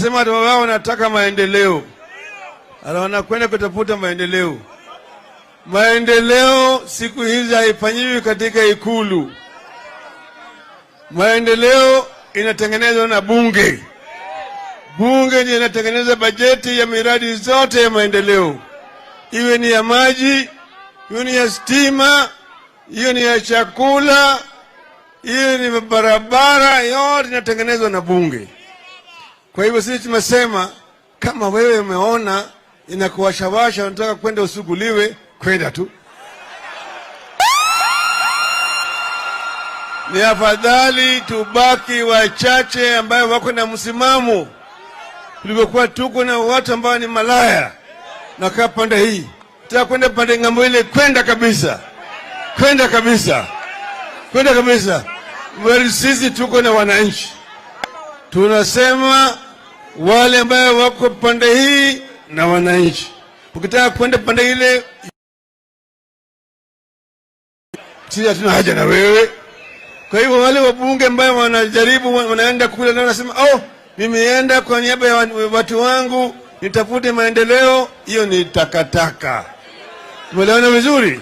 Sema wao wanataka maendeleo, wanakwenda kutafuta maendeleo. Maendeleo siku hizi haifanyiwi katika Ikulu. Maendeleo inatengenezwa na bunge. Bunge ndiyo inatengeneza bajeti ya miradi zote ya maendeleo, iwe ni ya maji, iwe ni ya stima, iwe ni ya chakula, iwe ni barabara, yote inatengenezwa na bunge. Kwa hivyo sisi tumesema kama wewe umeona inakuwashawasha, unataka kwenda usuguliwe, kwenda tu. Ni afadhali tubaki wachache ambayo wako na msimamo tulivyokuwa tuko na watu ambao ni malaya na kaa pande hii, taka kwenda pande ng'ambo ile, kwenda kabisa, kwenda kabisa, kwenda kabisa. Well, sisi tuko na wananchi, tunasema wale ambayo wako pande hii na wananchi, ukitaka kwenda pande ile, sisi hatuna haja na wewe. Kwa hivyo wale wabunge ambayo wanajaribu wanaenda kule na wanasema oh, nimeenda kwa niaba ya watu wangu nitafute maendeleo, hiyo ni takataka. Tumeelewana vizuri?